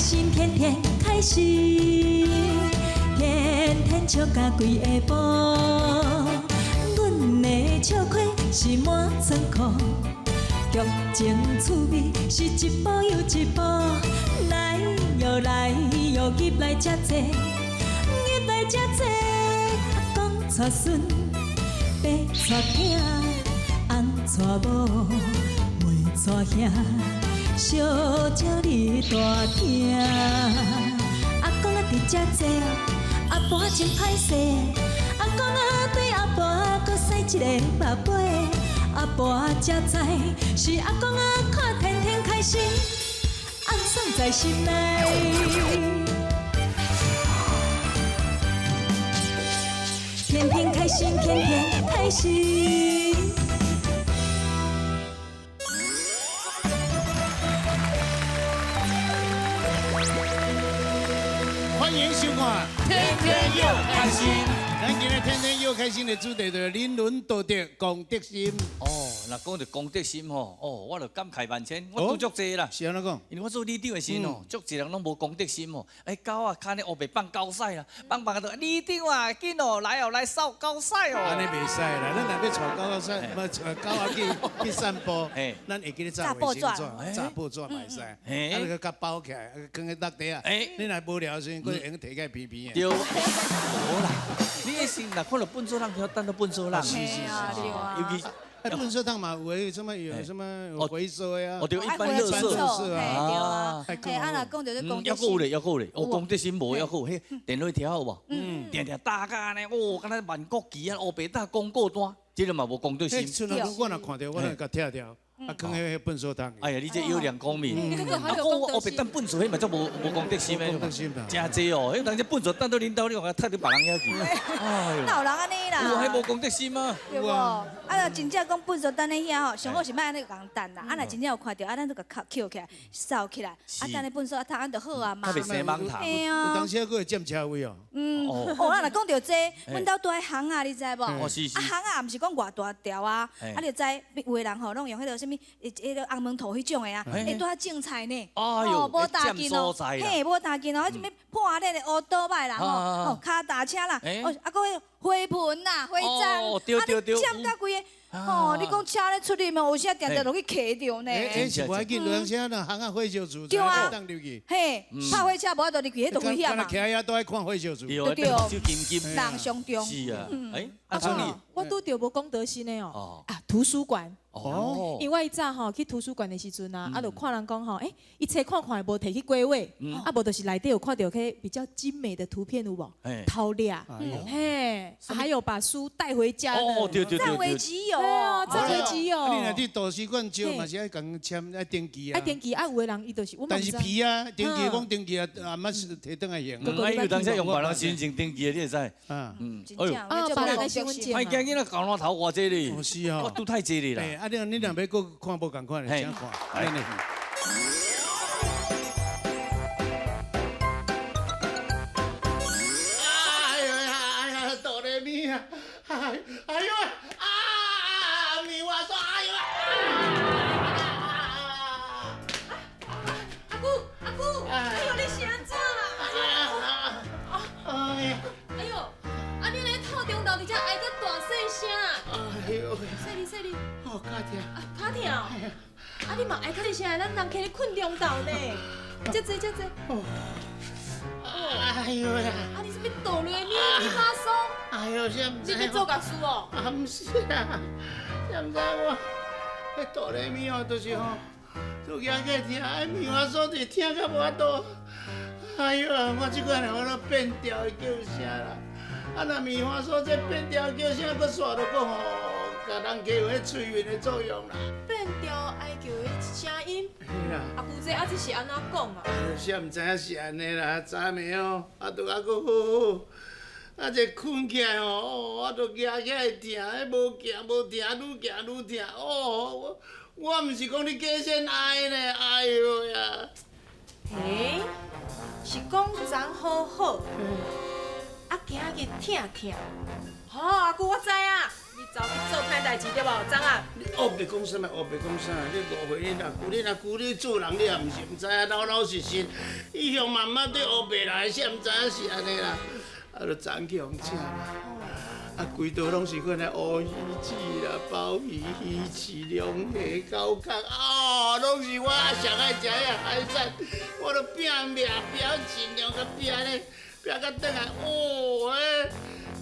心，天天開心，天天笑甲規下晡。阮的笑虧是滿倉庫，劇情趣味是一部又一部。來喲來喲，入來遮濟，入來遮濟。阿公娶孫，爸娶囝，翁娶某，妹娶兄。小招你大廳，阿公啊佇遮坐，阿婆真歹勢。阿公啊對阿婆閣使一个目尾，阿婆才知是阿公啊看天天開心，暗爽在心內。天天開心，天天開心。歡迎收看《天天又開心》。咱今日天天又開心的主題就是人倫道德公德心。哦，若講著公德心吼，哦，我就感慨萬千，我拄足濟啦。是按怎講？因為我做里長的時陣吼，足濟人攏無公德心吼。哎，狗仔跤呢烏白放狗屎啦，放放就里長啊，緊哦，來哦，來掃狗屎哦。按呢袂使啦，咱若欲帶狗仔，毋帶狗仔去散步，咱會記咧紮衛生紙、紮報紙嘛會使，啊，你閣包起來，囥佇落地啊。你若無聊時陣，閣會用提起來鼻鼻的。對，無啦。你彼時若看著糞掃桶，等著糞掃桶。是是是，尤其。哎，糞掃桶嘛有的，什麼有什麼回收的啊？哦，對，一般垃圾啊。嘿，啊，若講著這公德心，猶閣有咧，猶閣有咧。哦，公德心無，猶閣有彼電火柱有無？嗯，定定搭甲按呢，哦，敢若萬國旗啊，烏白搭廣告單，這個嘛無公德心。我若看著，我就共拆掉。啊，囥彼個糞掃桶。哎呀，你這有良公民。啊，我烏白等糞掃，彼嘛足無公德心的。公德心啊。誠濟哦，彼人這糞掃等到恁兜，你講踢到別人遐去。哎呦。哪有人按呢啦？有彼無公德心啊。對無？啊，若真正講糞掃等咧遐吼，上好是莫按呢共等啦。啊，若真正有看著，啊，咱就共抾起來、掃起來。啊，等咧糞掃啊，桶按就好啊嘛。較袂生蠓蟲。嘿啊。有當時還閣會佔車位哦。嗯。哦，咱若講著這，阮兜住佇巷仔，你知無？哦，是是。啊，巷仔毋是講偌大條啊，啊，你就知有的人吼，攏用彼個啥物，彼個紅毛土彼種的啊，會拄仔種菜呢。哦，無踏近哦，嘿，無踏近哦，彼啥物破裂的烏桌仔啦，吼，哦，跤踏車啦，哦，啊，閣彼花盆啦、花欉，啊，你佔甲規个，吼，你講車咧出入嘛，有時定定落去卡著呢。欸，是無要緊，有當時啊，巷仔火燒厝，對啊，當入去。嘿，拍火車無法度入去，彼就危險嘛。徛遐都愛看火燒厝。對對，人上重。是啊，欸，阿聰你，我拄著無公德心的哦，啊，圖書館。哦，因為我早吼去圖書館的時陣啊，啊，就看人講吼，欸，伊冊看看無提去歸位，啊，無就是內底有看著彼比較精美的圖片有無？偷掠，嘿，還有把書帶回家的，哦，對對對，佔為己有，佔為己有。你若佇圖書館借嘛是愛共簽愛登記啊。愛登記啊，有的人伊就是，但是皮啊，登記講登記啊，啊，毋是提轉來用。啊，有當時用別人身份證登記的，你會知？嗯，哎呦，啊，別人的身份證。哎，今日舊爛頭偌濟哩，是哦，我拄太濟哩啦。啊，你若欲閣看無仝款的，請看。哎呦哎呀，哆來咪啊！哎呦啊！咪我說哎呦啊！阿姑阿姑，哎呦，你是按怎啦？哎呦，啊你咧透中晝佇遮哀甲大細聲。哎呦，細膩細膩。哦，跤疼。啊，跤疼。啊，你嘛哀較濟聲，咱人客咧睏中晝呢。遮濟遮濟。哎呦呀！啊，你啥物哆來咪咪發嗦？哎呦，啥毋知？你欲做鉀事哦？啊，毋是啊，啥毋知我？彼哆來咪哦，就是吼，就举起疼，彼咪發嗦就疼甲無法度。哎呦，我這款人我都變調的叫聲啦。啊，若咪發嗦這變調叫聲，閣煞落閣吼，共人家有彼催眠的作用啦。變調哀叫的聲音。阿姑這啊，這是按怎講啊？啥毋知影是按呢啦，昨暝哦，啊，都猶閣好好，啊，這睏起來吼，我都举起來疼，彼無行無疼，愈行愈疼，哦，我毋是講你假先哀呢，哎喲呀！欸，是講昨好好，啊，今日疼疼。好，阿姑我知影，你走去做歹代志对无？昨啊。你乌白讲啥物？乌白讲啥？你误会你阿舅，你阿舅你做人你也毋是毋知影，老老实实，伊向慢慢对乌白来，谁毋知影是按呢啦？啊，就昨去予请啦。啊，规桌拢是款的乌鱼子啦、鲍鱼、鱼翅、龙虾、狗壳，哦，拢是我上爱食的海产，我都拼命拼尽量甲拼咧，拼甲转来，哦，迄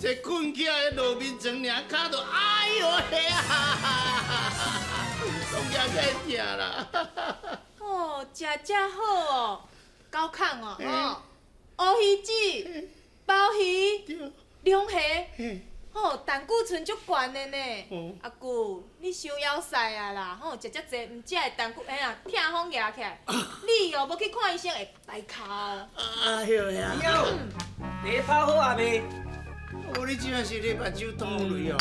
这困起来落眠床尔，跤都哎哟嘿啊，拢举起来疼啦。哦，食遮好哦，狗壳哦，哦，乌鱼子、鲍鱼、龙虾。吼，胆固醇足悬的呢。阿舅，你伤枵屎啊啦！吼，食遮济毋食会胆固，哎呀，痛风举起来。你哦，无去看医生会白哭。哎呦呀！哟，你拍好啊未？哦，你这摆是咧目睭吐泪哦！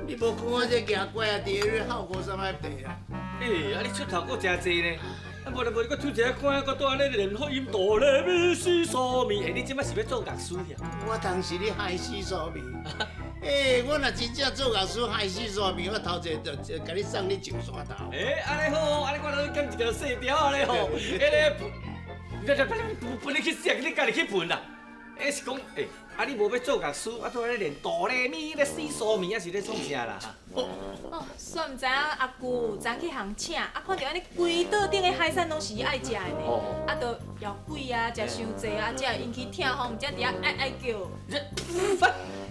你无看我这行过啊，伫咧哭五三摆地啊！欸，啊你出头阁诚济呢？啊，无啦无，你阁出一个看，阁拄按呢连发音哆来咪西嗦咪，欸，你这摆是欲做乐师呀？我当时咧害死嗦咪。欸，我若真正做乐师害死嗦咪，我头一个就共你送你上山头。欸，按呢好，按呢我来捡一条细条仔咧吼，彼个喷，喷喷你去死，你家己去喷啦。欸，是讲，欸，啊你无欲做乐师，啊拄按呢练哆来咪咧西嗦咪，啊是咧创啥啦？哦，煞毋知影阿舅昨去予请，啊看著按呢规桌顶的海产拢是伊爱食的呢，啊就枵鬼啊，食伤济啊，才会引起痛风，才伫遐哀哀叫。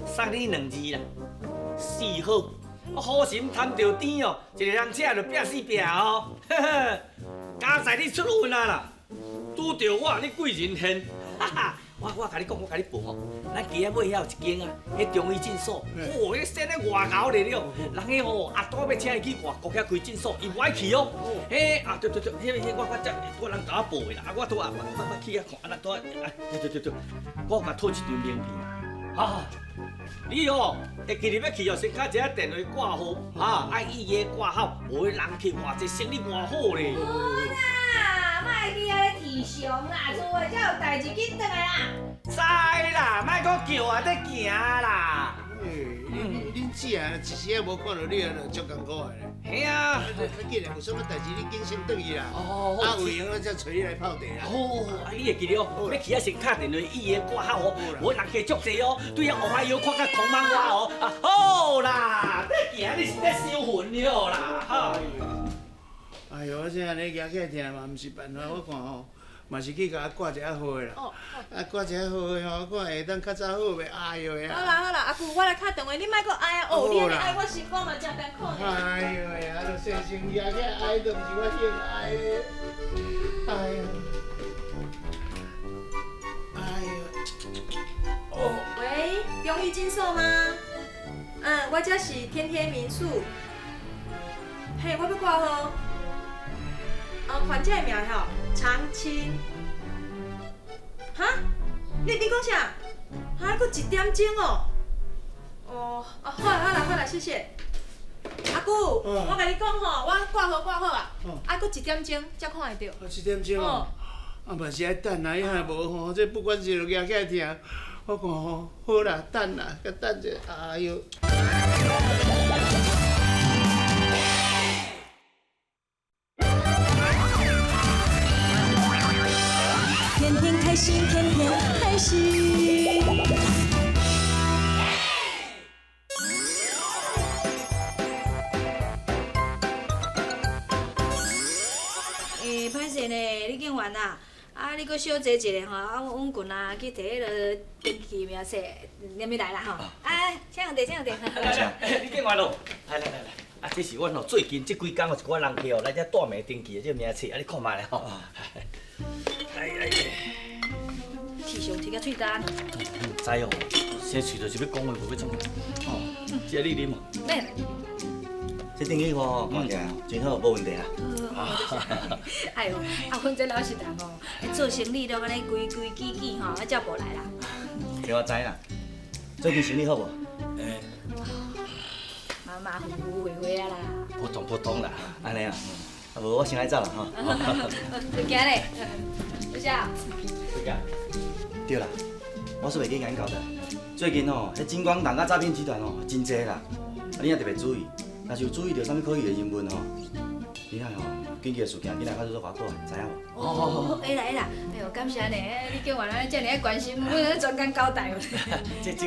送你两字啦，死好，我好心贪著甜哦，一个人请就拼死拼哦，呵呵，佳哉你出运啊啦，拄著我你贵人现，哈哈。我共你讲，我共你报吼，咱街仔尾遐有一间啊，彼中医诊所，哦，彼生得外𠢕咧了，人彼吼阿多欲请伊去外国遐开诊所，伊无爱去哦。彼啊对对对，彼彼我我这我人共我报的啦，啊我拄啊我我去遐看，啊咱拄啊对对对对，我共讨一张名片啦，啊，你哦会记得欲去哦，先敲一下电话挂号，哈，爱预约挂号，无彼人客偌济，生意偌好咧。好啦，莫去遐咧提上啦，厝内才有代志，紧转来啦。知啦，莫阁叫啊，咧行啦。欸，恁姊啊，一时仔无看著你啊，就足艰苦的咧。嘿啊，较紧啦，有啥物代志你紧先转去啦。哦，啊，有闲我才揣你来泡茶啦。好，啊，你会记得哦，欲去啊先敲电话预约挂号哦，无人客足济哦，对啊，乌海药看甲空茫我哦。啊，好啦，咧行你是咧收魂了啦，哈。哎哟，我这按呢举起来疼嘛，毋是办法，我看吼，嘛是去共我挂一下号的啦。哦。啊，挂一下号的吼，看会当较早好袂？哎哟呀！好啦好啦，阿舅，我来敲电话，你莫阁哀啊！哦，你按呢哀，我心肝嘛真艰苦呢。哎哟呀，就细声举起来哀，都毋是我兴哀的。哎哟，哎哟，哦。喂，中医诊所吗？嗯，我这是天天民宿。嘿，我欲挂号。患者的名吼，长青。哈？你讲啥？哈，阁1点钟哦。哦，哦，好啦好啦好啦，谢谢。阿舅，我共你讲吼，我挂号挂好啊。啊，阁1点钟才看会著。啊，1点钟哦。啊，嘛是爱等啊，伊若无吼，这不管是就举起来疼。我看吼，好啦，等啦，阁等者，哎哟。天天开心，天天开心。欸，歹势呢，李警员啊，啊，你阁小坐一下吼，啊，阮群啊去提彼个登记名册，连入来啦吼。啊，请用茶，请用茶。李警员咯，来来来来，啊，这是阮吼最近这几工有一寡人客哦来遮带名登记的这个名册，啊，你看觅咧吼。来来。提上提甲喙干。毋知哦，生喙就是欲讲话，无欲创。哦，这你啉哦。免。这登记吼看起来真好，无问题啦。哎哟，啊，阮这老实人哦，做生意拢按呢规规矩矩吼，啊，才无来啦。对，我知啦。最近生意好无？欸。马马虎虎，会会啊啦。普通普通啦，按呢啊。啊无，我先来走啦吼。就行咧，多谢。回家。对啦，我煞袂记共恁交代。最近吼，彼金光党佮诈骗集团吼真济啦。啊，你也特別注意，若是有注意著啥物可疑的人物吼，你愛吼緊急的事件，緊來派出所共我報案，知影無？哦，會啦會啦，哎喲，感謝呢，你叫我安呢遮爾仔關心，阮專工交代。這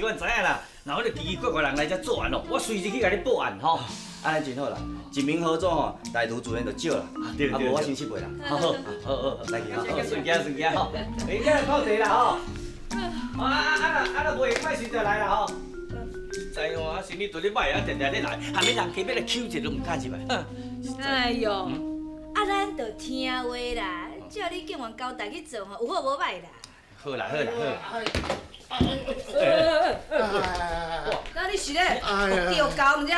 阮知影啦，若有彼个奇奇怪怪人來遮作案哦，我隨時去共你報案吼。按呢真好啦，一民合作吼，歹徒自然就少啦。對對對，啊無我先失陪啦。好好好好，來去吼，順行順行吼，會遮泡茶啦吼。啊啊啊！啊，若袂用，莫隨就來啦吼。知影啊，生意對你歹啊，定定咧來，下面人客欲來搝一下都毋敢入來。哎喲，啊，咱就聽話啦，照你警員交代去做吼，有好無歹啦。好啦好啦好。那你是咧著猴毋知咧，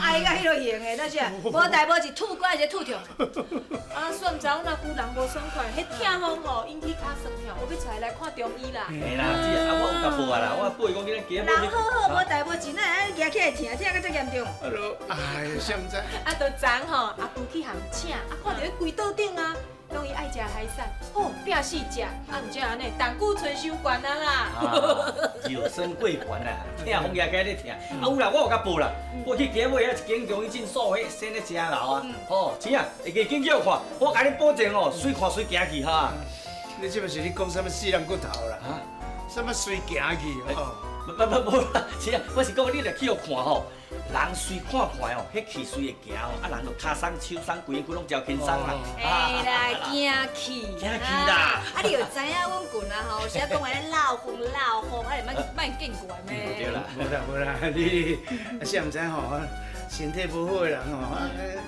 哀甲彼落型的，那是无代无志，吐怪一个吐痛。啊，煞毋知阮阿舅人无爽快，彼痛风吼引起跤酸痛，我欲带伊来看中医啦。嘿啦，姐啊，我有共报啊啦，我报伊講今仔今人好好無代無志，哪會按舉起來疼，疼甲遮嚴重？哎呀，誰毋知？啊，就昨吼，阿舅去予請，啊，看著彼規桌頂啊，攏伊愛食海產，吼，拼死食，啊，毋才按呢，膽固醇傷懸啊啦。尿酸過懸啊，痛風舉起來咧疼。啊有啦，我有共報啦，我去街尾遐一間中醫診所，彼生咧誠𠢕啊。吼，姐啊，會記緊叫看，我共你保證哦，隨看隨行去哈。你這嘛是咧講啥物死人骨頭啦？哈？啥物隨行去哦？無無無啦，是啊，我是講你若去予看吼，人隨看看哦，彼氣隨會行哦，啊人就跤鬆手鬆，規身軀攏真輕鬆啦。哎啦，驚氣，驚氣啦！啊，你就知影阮群啊吼，有時仔講話咧漏風漏風，啊，你莫莫見怪咩？對啦，無啦無啦，你啊，誰毋知吼，身體無好的人吼，啊，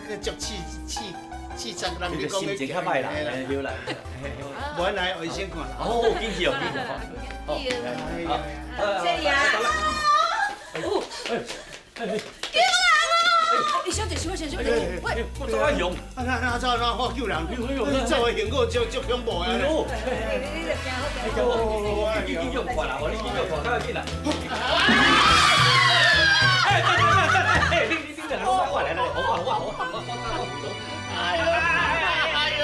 閣足氣氣氣質人你心情較歹啦，對啦。無來醫生看啦。哦，緊去哦，緊去。好，謝謝啊！救人啊！你小姐，小姐，小姐，喂，我怎啊用？啊，那怎怎我救人？你走的效果足足恐怖的。哦，你你用看啦，你你用看，较要紧啦。哎，等等等等，哎，你你你两个我来来，我我我我我我我。哎呦哎呦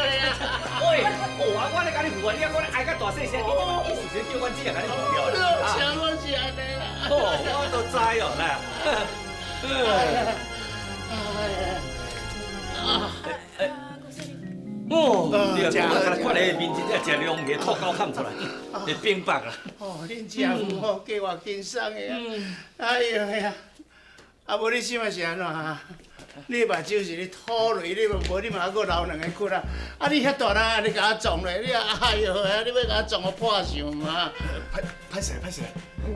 喂，哦，我咧共你扶啊，你还阁咧哀甲大细声，你这意思是叫阮姊啊共你扶掉啦？啥我是按呢啦。哦，我都知哦，来。哦，对啊，我看你面真正真凉个，吐狗炕出来，会冰白啦。哦，恁食有好计偌轻松的啊！哎呦呀，啊无你这摆是按怎啊？你目睭是咧吐泪，你无你嘛犹阁流两个骨啊！啊，你遐大力，你共我撞落，你啊，哎呦呀，你欲共我撞予破相嘛？歹歹势歹势，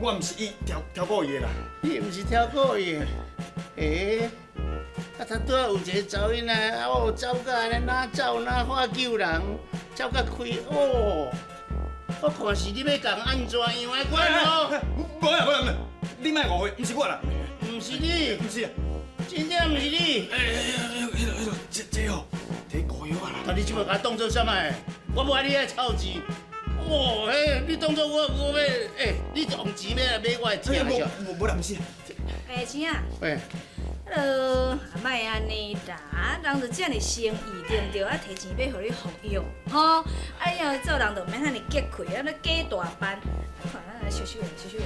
我毋是伊挑挑过伊的啦。你毋是挑过伊的？欸，啊，头拄仔有一个查某囡仔，啊，哦，走甲按呢，哪走哪喊救人，走甲开哦。我看是你欲共按怎样的款哦？无啦无啦，你莫误会，毋是我啦。毋是你？毋是啊。真正毋是你。欸，彼落彼落，这这哦，提膏药啊啦。啊，你这摆共我当做啥物？我无爱你遐臭钱。哦，嘿，你当做我我欲，欸，你用钱欲来买我的疼是？无无啦，毋是。欸，青啊。喂。彼落莫按呢啦，人就遮尔诚意，对毋对？啊，提錢欲予你服藥，吼，啊，以後做人就毋免遐爾激氣，按呢假大班，看咱來收收下，收收下。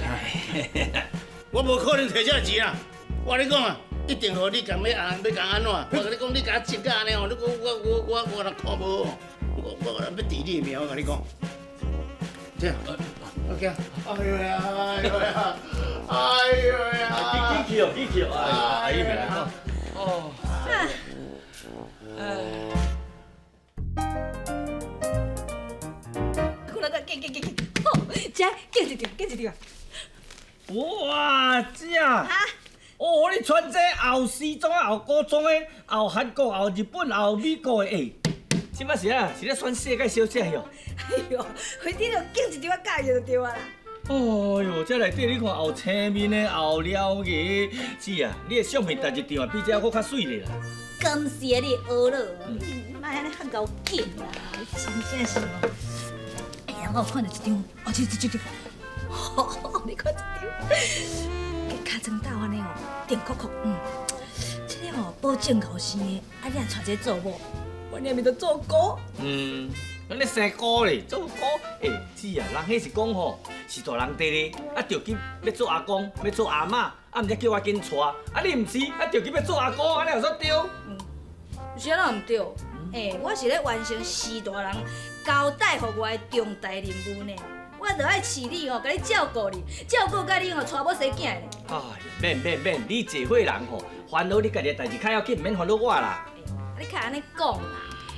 我無可能提這錢啦！我共你講啊，一定予你共欲按，欲共按怎？我共你講，你共我折甲按呢吼，你講我我我我若看無，我我欲治你的命，我共你講。這樣，OK，哎呦呀，哎呦呀，哎呦呀！緊去哦，緊去哦，哎，阿姨來講，哦。哎。过来，过来，紧紧紧紧，好，这紧一张，紧一张。哇，姐啊！哦，你穿这又西装又古装的，又韩国又日本又美国的，欸，这摆是啊，是咧选世界小姐哟。哎哟，反正就拣一张我佮意就对啊啦。哦哟，这内底你看，又青面的，又獠牙，姊啊，你的相片沓一张啊，比这阁较媠咧啦。感谢你学了，你莫按呢较𠢕紧啦，真正是哦。哎呀，我有看著一张，哦，这这这这，你看这张，尻川斗按呢哦，电酷酷，这个吼保证𠢕生的，啊，你若娶这个做某，我娘咪就做姑。嗯，咱咧生姑咧，做姑，欸，姊啊，人彼是讲吼，是大人伫咧，啊，著急欲做阿公，欲做阿嬷，啊，毋才叫我紧娶，啊，你毋是，啊，著急欲做阿姑，按呢有啥对？是按怎毋对？欸，我是咧完成序大人交代予我的重大任务呢。我著爱饲你吼，共你照顾你，照顾甲你吼，娶某生囝呢。哎呀，免免免，你这岁人吼，烦恼你家己的代志较要紧，毋免烦恼我啦。啊，你较按呢讲啦，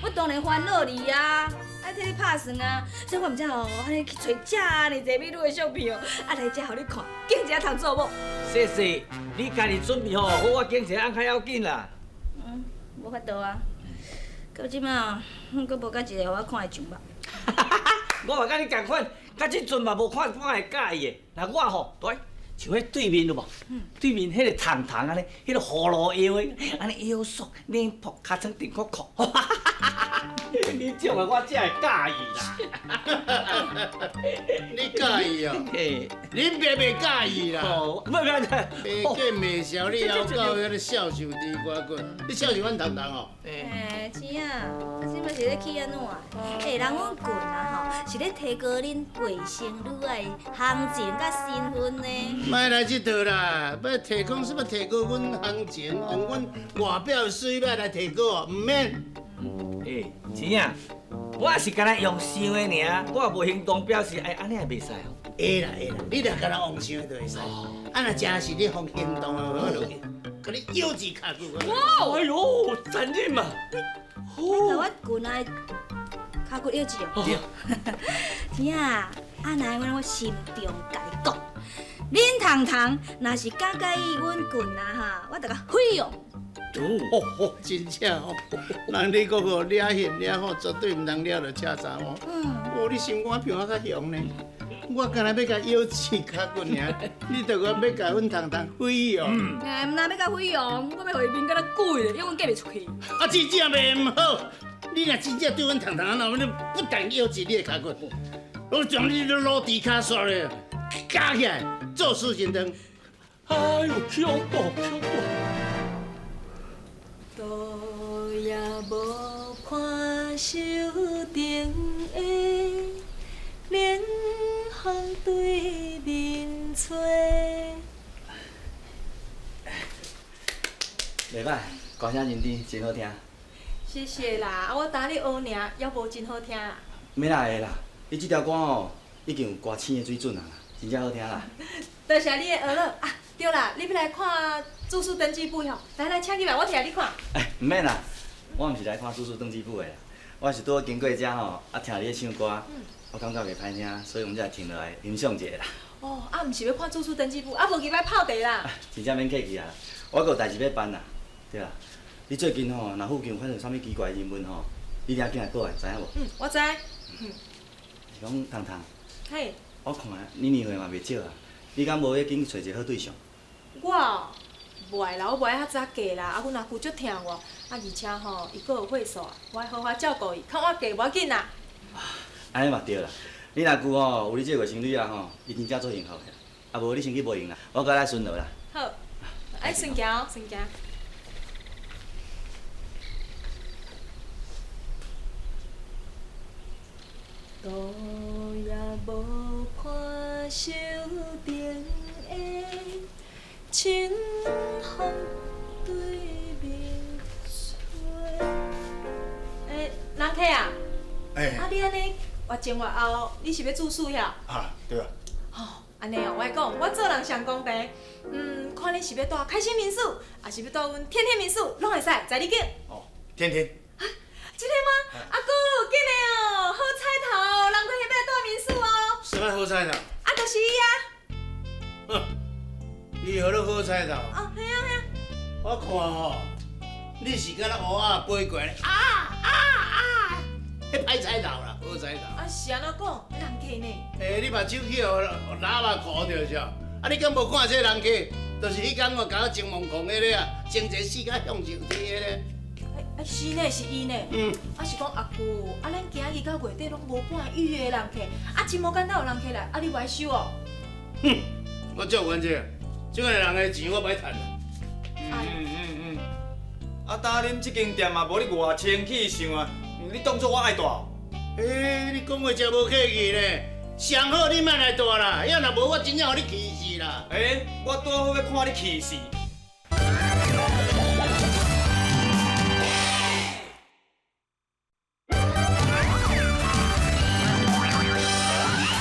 我当然烦恼你啊，爱替你拍算啊，所以我毋才吼，按呢去揣遮尔济美女的相片哦，啊来遮予你看，拣一个通做某。谢谢，你家己准备好，好我拣一个按较要紧啦。嗯，无法度啊，到这马阁无佮一个予我看会上目。我嘛佮你仝款，到这阵嘛无看我会佮意的。若我吼，对，像彼对面有无？对面彼个彤彤按呢，彼个葫芦腰的，按呢腰束，脸薄，尻川长阔阔。你种的我才会佮意啦。你佮意哦？恁爸袂佮意啦。哦，不不不，白见袂潲，你枵到遐个销售猪肝骨，你销售阮彤彤哦？欸，是啊，啊，这摆是咧起按怎？欸，人阮群啊吼，是咧提高恁外甥女仔的行情佮身份呢。莫来这套啦，欲提讲什么提高阮行情，用阮外表水欲来提高哦，毋免。欸，钱啊，我是干焦用想的尔，我无行动表示，哎，按呢也袂使哦。会啦会啦，你若干焦用想的就会使，啊若真是你用行动的，我就共你咬一跤骨。哇！哎呦，残忍嘛！你共我群仔跤骨咬一哦。天啊，啊来，我心中共你讲，恁彤彤若是敢佮意阮群啊哈，我就共毁哦。哦，真正哦，人你讲哦，掠现掠好，绝对毋通掠著车查某。哦，你心肝比我较雄呢。我干焦欲共咬一跤骨尔，你著讲欲共阮彤彤毁哦。哎，毋但欲共毁哦，我欲予伊面敢若鬼咧，永远嫁袂出去。啊，真正袂毋好，你若真正对阮彤彤按怎，你不但咬一你的跤骨，我将你的老猪跤刷咧，夹起来做事情灯。哎呦，恐怖恐怖！路也无看收灯的冷风对面吹。袂歹，歌声真甜，真好听。谢谢啦，啊，我今日学尔，犹无真好听。免啦会啦，你这条歌吼，已经有歌星的水准啊，真正好听啦。多谢你的学乐啊！对啦，你欲来看住宿登记簿吼？来来，请入来，我提予你看。哎，毋免啦，我毋是来看住宿登记簿的啦，我是拄好经过遮吼，啊听你咧唱歌，我感觉袂歹听，所以阮才停落来欣赏一下啦。哦，啊，毋是欲看住宿登记簿，啊无入来泡茶啦。真正免客气啊，我阁有代志欲办啦。对啦，你最近吼，若附近有发现啥物奇怪的人物吼，你定紧来报案，知影无？嗯，我知。是讲彤彤。嘿。我看你年岁嘛袂少啊，你敢无欲紧揣一个好对象？我哦，无爱啦，我无爱遐早嫁啦。啊，阮阿舅足疼我，啊，而且吼，伊阁有岁数啊，我爱好好照顾伊，较晚嫁无要紧啦。按呢嘛对啦，恁阿舅吼有你这个外甥女啊吼，伊真正足幸福的。啊，无你先去无闲啦，我阁来巡逻啦。好，爱顺行哦，顺行。路也无看收灯的清风对面吹。欸，人客啊，欸啊你按呢越前越后，你是欲住宿遐？啊，对啊。吼，按呢哦，我讲，我做人上公平，看你是欲住开心民宿，抑是欲住阮天天民宿，拢会使，随你拣。哦，天天。真的吗？阿姑，紧的哦，好彩头，人客欲来住民宿哦。啥物好彩头？啊，就是伊啊。哼，伊号咧好彩头。哦，嘿啊嘿啊。我看吼，你是敢若乌鸦飞过来，啊啊啊！彼歹彩头啦，好彩头。啊，是按怎讲？人客呢？欸，你目睭去予喇叭箍著是？啊，你敢无看这个人客？就是彼工我共我前门空彼个啊，前前四甲向上天彼个。啊是呢，是伊呢。啊是讲阿舅，啊咱今日到月底拢无半预约的人客，啊真无简单有人客来，啊你无爱收哦？哼，我足有原则，这款人的钱我袂趁啦。啊，呾恁这间店嘛无你外清气想啊，你当作我爱住？欸，你讲话真无客气呢。上好你莫來蹛啦，要若無我真正予你氣死啦。欸，我拄好欲看你氣死。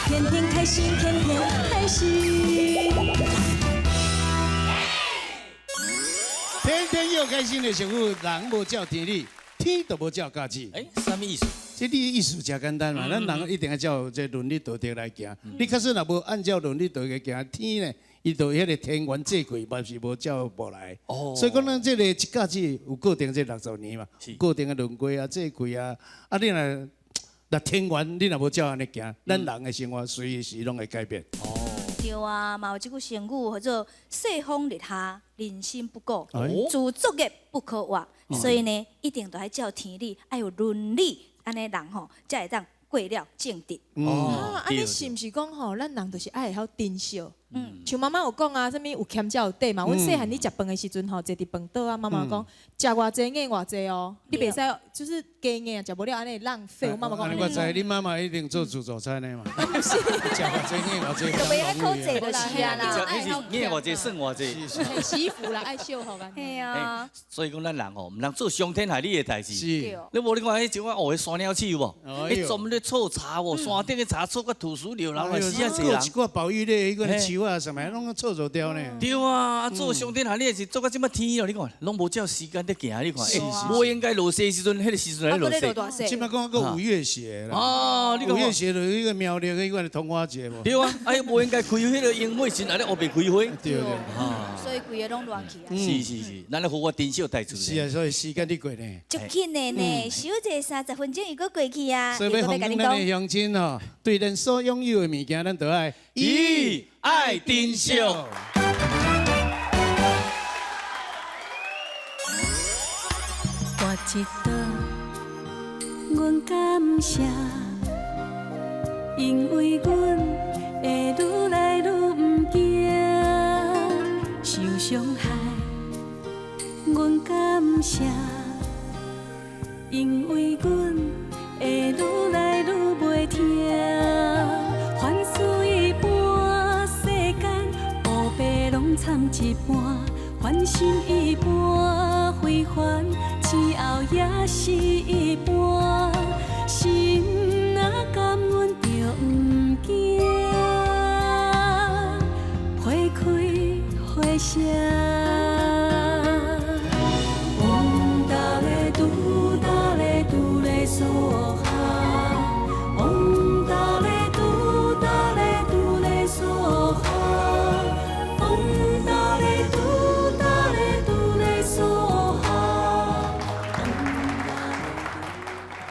天天開心，天天開心。天天又開心的成語，人無照天理，天就無照家己。欸，啥物意思？這你意思誠簡單嘛，咱人一定愛照這倫理道德來行。你假使若無按照倫理道德行，天呢，伊就彼個天元這氣嘛是無照無來。哦。所以講咱這個一甲子有固定這60年嘛，固定的輪迴啊、這氣啊，啊你若若天元，你若無照按呢行，咱人的生活隨時攏會改變。哦。對啊，嘛有這句成語叫做“世風日下，人心不古，自作孽不可活”。所以呢，一定都愛照天理，愛有倫理，按呢人吼才會當過了正直。哦，啊，你是毋是講吼，咱人就是愛會曉珍惜？嗯，像媽媽有講啊，啥物有欠才有底嘛。阮細漢咧食飯的時陣吼，坐佇飯桌啊，媽媽講食偌濟硬偌濟哦，你袂使就是加硬，食無了按呢浪費。我媽媽講。我知你媽媽一定做自助餐的嘛。不是，食偌濟硬偌濟。就袂愛靠濟就是啊啦。硬偌濟算偌濟。惜福啦，愛惜福啊。係啊。所以講咱人吼，毋通做傷天害理的代誌。是。你無你看彼種啊，哦，彼山鳥鼠無？彼專門咧剉柴無？山頂的柴剉甲吐死流，然後死啊濟人。一寡保育類，彼個樹啊啥物，攏剉做掉呢。對啊，做傷天害理的事，做到這麼天哦，你看，攏無照時間咧行，你看，無應該落雪的時陣，彼個時陣來落雪。這擺講閣五月雪啦。哦，你五月雪就是彼個苗栗彼個桐花節無？對啊，哎，無應該開彼個櫻花時，來咧烏白開花。對對。所以規个攏亂去啊。是是是，咱咧好好珍惜代誌。是啊，所以時間咧過呢。足緊的呢，小一30分鐘又閣過去啊。所以欲奉勸咱的鄉親吼，對咱所擁有的物件，咱都愛以愛珍惜。跋一倒，阮感謝，因為阮會愈來愈毋驚受傷害。阮感謝，因為阮會愈來愈袂疼。凡事一般，世間烏白攏參一半，凡心一般，非凡，之後也是一般。